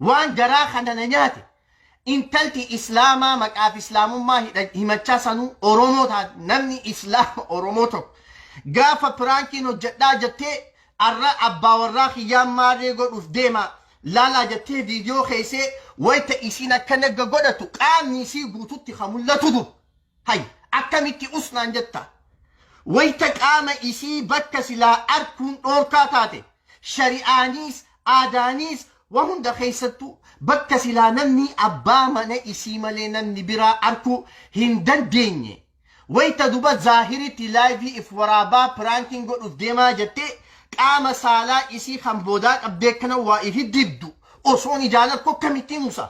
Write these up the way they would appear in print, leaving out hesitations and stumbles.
Waan garaa kana na nyaate, intalti Islaamaa maqaaf Islaamummaa himachaa sanuu Oromoo taate, namni Islaama Oromoo tokko gaafa piraankiin hojjedhaa jettee, arra abbaa warraa kiyyaan maarree godhuuf deema laalaa jettee viidiyoo keessee, wayta isiin akka nagga godhatu qaamni isii guututti ka mul'atu du hay akkamitti usnaan jetta? Wayta qaama isii bakka silaa arkuun dhoorkaa taate, shari'aaniis aadaaniis waa hunda keessattuu, bakka silaa namni abbaa mana isii malee namni biraa arkuu hin dandeenye, wayta duba zaahiritti live if waraabaa piraankiin godhuuf deemaa jettee qaama saalaa isii kan boodaa qabdee kana waa ifi dibdu osoon ijaan arku akkamittiin usa?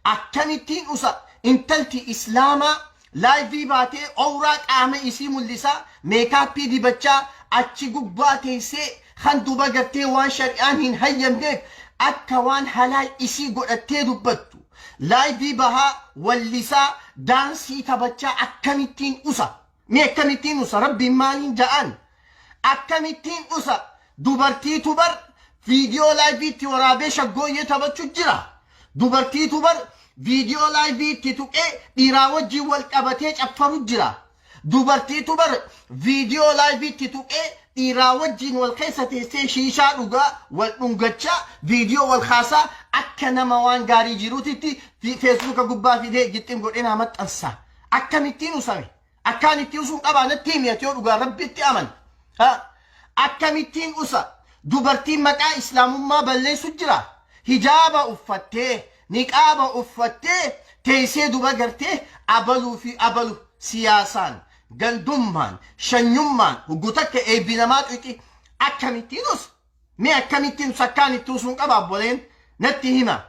Akkamittiin usa? Intalti Islaamaa live baatee owraa qaama isii mul'isaa, makeup dibachaa, achi gubbaa teessee kan duba gartee waan shari'aan hin hayyamneef akka waan halaal isii godhattee dubbattu, live bahaa wallisaa, daansii taphachaa akkamittiin usa? Mee akkamittiin usa? Rabbiin maaliin ja'an? Akkamittiin usa? Dubartiitu bar viidiyoo liveitti waraabee shaggooyyee taphachuu jira. Dubartiitu bar viidiyoo liveitti tuqee dhiiraa wajjin wal qabatee caffaru jira. Dubartiitu bar viidiyoo liveitti tuqee dhiiraa wajjin wal keessa teessee shiishaa dhugaa, wal dhungachaa, viidiyoo wal kaasaa, akka nama waan gaarii jiruutitti Facebooka gubbaa fidee gixxin godhee naa maxxansa. Akkamittiin usame? Akkaan itti usuun qabaa, natti himi ati yoo dhugaa Rabbitti aman. Akkamittiin usa? Dubartiin maqaa Islaamummaa balleessu jira. Hijaaba uffattee, niqaaba uffattee teessee duba gartee abaluu fi abalu siyaasaan, gandummaan, shanyummaan huggu takka eebbi namaa xuqi, akkamittiin usa? Mee akkamittiin usa? Akkaan itti usuun qaba, obboleen, natti hima.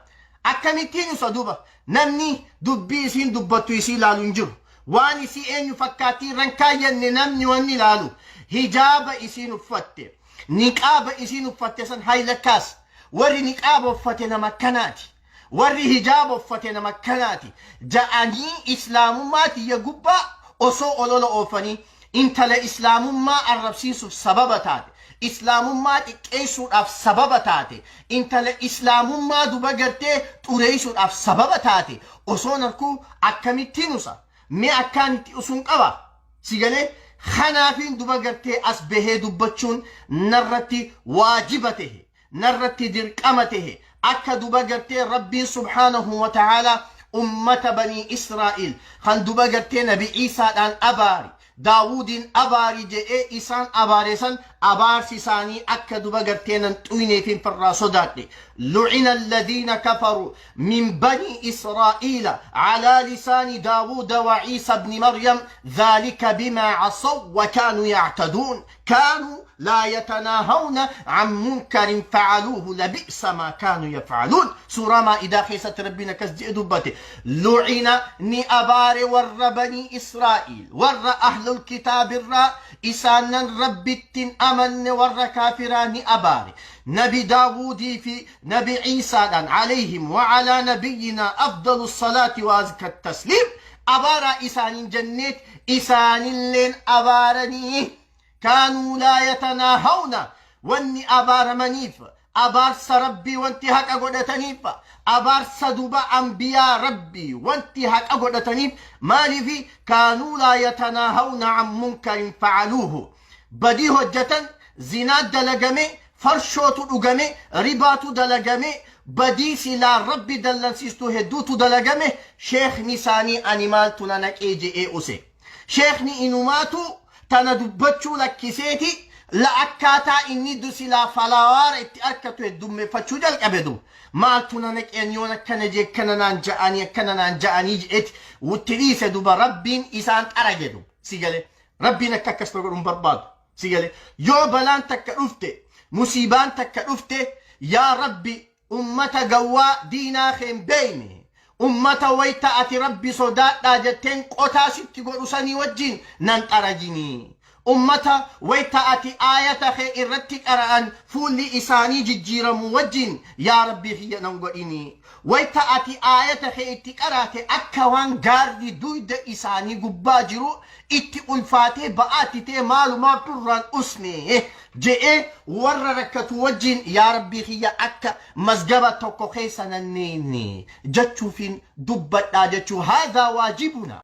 Akkamittiin usa duba? Namni dubbii isiin dubbattu isii ilaalu hin jiru. Waan isii eenyu fakkaattii irran kaayyanne, namni wanni ilaalu hijaaba isiin uffatte, niqaaba isiin uffatte san. Haylakkaas warri niqaaba uffate nama akkanaati, warri hijaaba uffate nama akkanaati ja'anii Islaamummaa tiyya gubbaa osoo olola oofanii, intala Islaamummaa arrabsiisuuf sababa taate, Islaamummaa xiqqeessuudhaaf sababa taate, intala Islaamummaa duba gartee xureessuudhaaf sababa taate osoon arkuu akkamittiin usa? Mee akkaan itti usuun qaba? Si galee? Kanaafiin duba gartee as bahee dubbachuun narratti waajiba tahe, narratti dirqama tahe. Akka duba gartee Rabbiin subhaanahu wa ta'aalaa ummata Banii Israa'iil kan duba gartee Nabi Iisaadhaan abaari, Daawudiin abaari jedhee isaan abaare san, abaarsi isaanii akka duba gartee nan xuyneefin firraa sodaadhe. لعن الذين كفروا من بني إسرائيل على لسان داود وعيسى بن مريم ذلك بما عصوا وكانوا يعتدون كانوا لا يتناهون عن منكر فعلوه لبئس ما كانوا يفعلون. Suuraa Maa'idaa keessatti Rabbiin akkas jedhe dubbate. لعن ni abaare warra Banii Israa'iil, warra ahlul kitaabirraa isaanan Rabbittiin amanne, warra kaafiraa ni abaare Nabi Daawudii fi Nabi Iisaadhaan عليهم وعلى نبينا أفضل الصلاة وأزكى التسليم. Abaaraa isaaniin jenneet isaanilleen abaaranii. كانوا لا يتناهون, wanni abaaramaniif abaarsa Rabbii wanti haqa godhataniif, abaarsa duba ambiyaa Rabbii wanti haqa godhataniif maaliifi? كانوا لا يتناهون عن منكر فعلوه. Badii hojjetan, zinaa dalagame, farshootu dhugame, ribaatu dalagame, badii silaa Rabbi dallansiistu hedduutu dalagame. Sheekni isaanii ani maaltu na naqee je'ee use. Sheekni inumaatu tana dubbachuu lakkiseeti la akkaataa inni silaa falawaara itti arkatu heddummeeffachuu jalqabe. Du maaltu na naqeen yoon akkana jee, akkana naan ja'anii, akkana naan ja'anii je'eeti wutti dhiise. Duba Rabbiin isaan xarage. Du si galee? Rabbiin akka akkas godhu hin barbaadu. Si galee? Yoo balaan takka dhufte, musiibaan takka dhufte, yaa Rabbi, ummata gawwaa diinaa kee hin beeyne, ummata wayta ati Rabbi sodaadhaa jetteen qotaa sitti godhu sanii wajjin nan xarajinii. Ummata wayta ati aayata kee irratti qara'an fuulli isaanii jijjiiramu wajjin yaa Rabbii kiyya nan godhini. Wayta ati aayata kee itti qaraate akka waan gaarri duyda isaanii gubbaa jiru itti ulfaatee ba'aa itti ta'e maalumaaf durraan usne je'ee warra rakkatu wajjin yaa Rabbii kiyya akka mazgaba tokko keessa nan neeyne jechuufin dubbadhaa jechuu haadhaa waajibuna.